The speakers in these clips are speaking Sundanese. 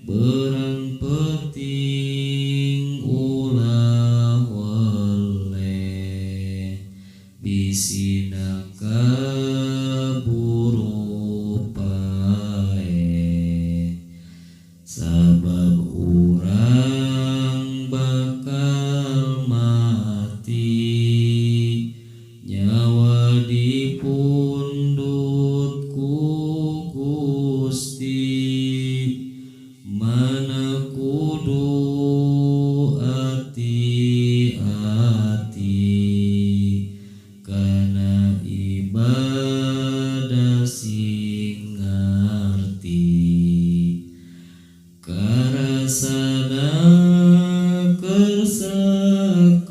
Beurang peuting ulah weleh bisina kaburu paeh sabab urang bakal mati nyawa dipundhut ku Gusti mana kudu ati-ati kana ibadah sing ngarti karasana keur sakarat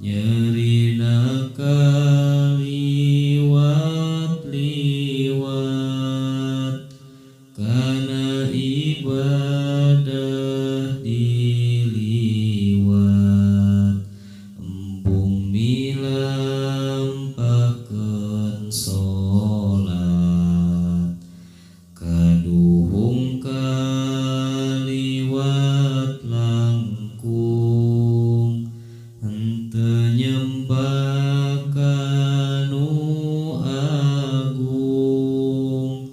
nyerina kaliwat-liwat kana ibadah diliwat embung milampahkeun salat kaduhung kaliwat langkung henteu nyembah ka nu agung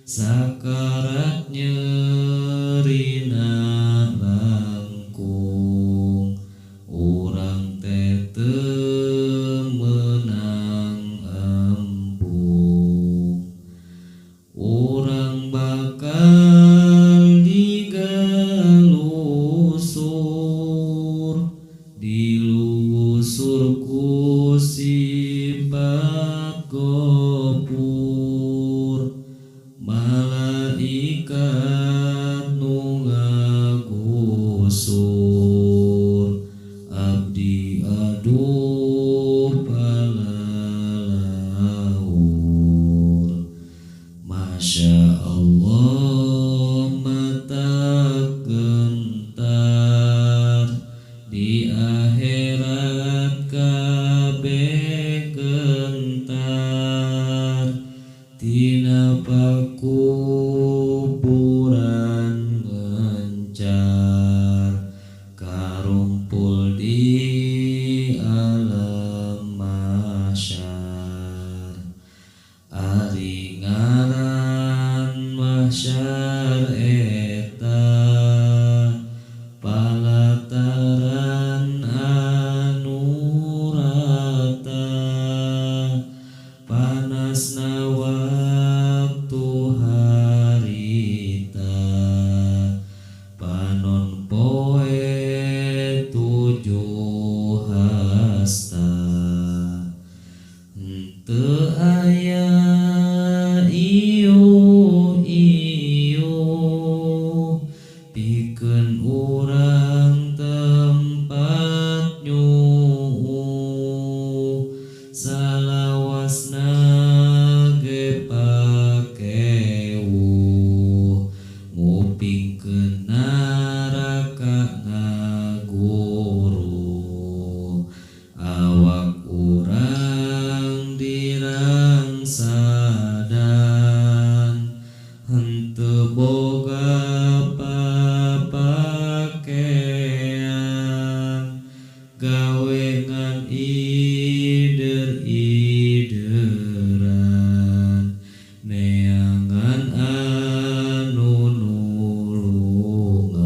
sakarat nyerina langkung urang teh teu meunang embung urang bakal digalusur dilusur ku sifat gopur malaikat nu ngagusur abdi aduh palalaur. Masya Allah mata gentar di akhirat kabeh gentar tina pakuburan ngencar karumpul di alam mahsyar. Ari ngaran mahsyar eta palataran anu rata panasna waktu harita panon poe tujuh hasta henteu aya ieu ieu pikeun urang tempat nyuuh salawasna ge pakewuh ngupingkeun neraka ngaguru awak urang dirangsadan henteu boga papakean gawe ngan ider-ideran neangan anu nulungan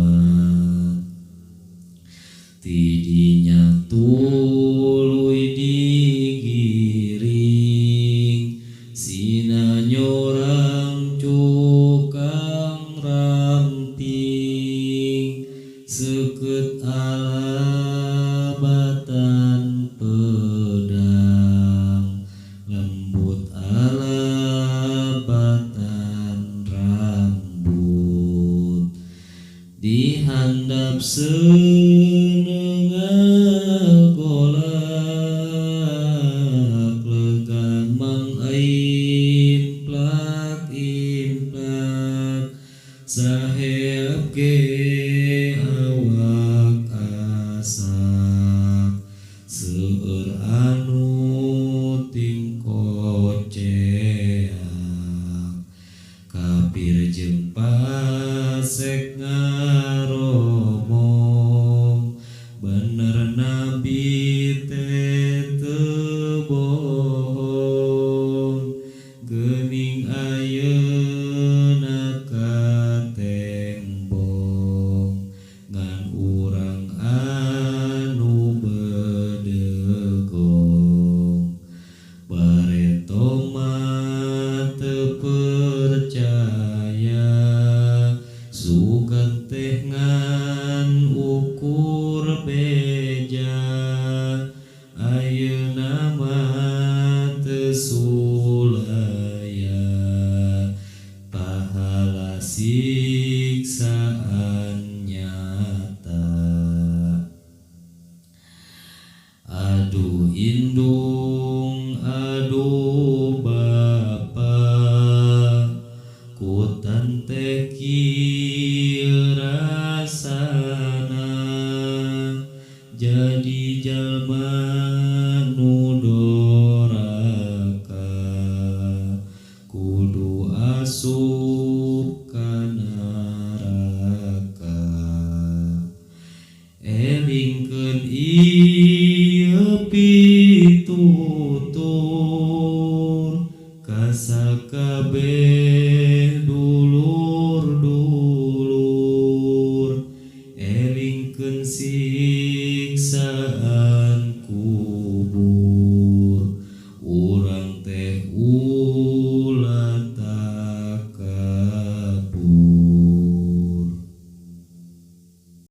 tidinya tuluy digiring sina nyorang cukang ramping seukeut alabatan pedang lembut alabatan rambut dihandap seuneu golak lega mang implak implak saheap ge awak asak seueur anu tingkoceak. Kafir jeung fasik ngaromong bener nabi teh teu bohong geuning ayeuna katembong ngan urang anu bedegong bareto mah teu percaya sugan teh ngan ukur beja ayeuna mah teu sulaya pahala siksaan nyata. Aduh indung aduh bapa kutan teh kieu rasana jadi jalma nu doraka kudu asup ka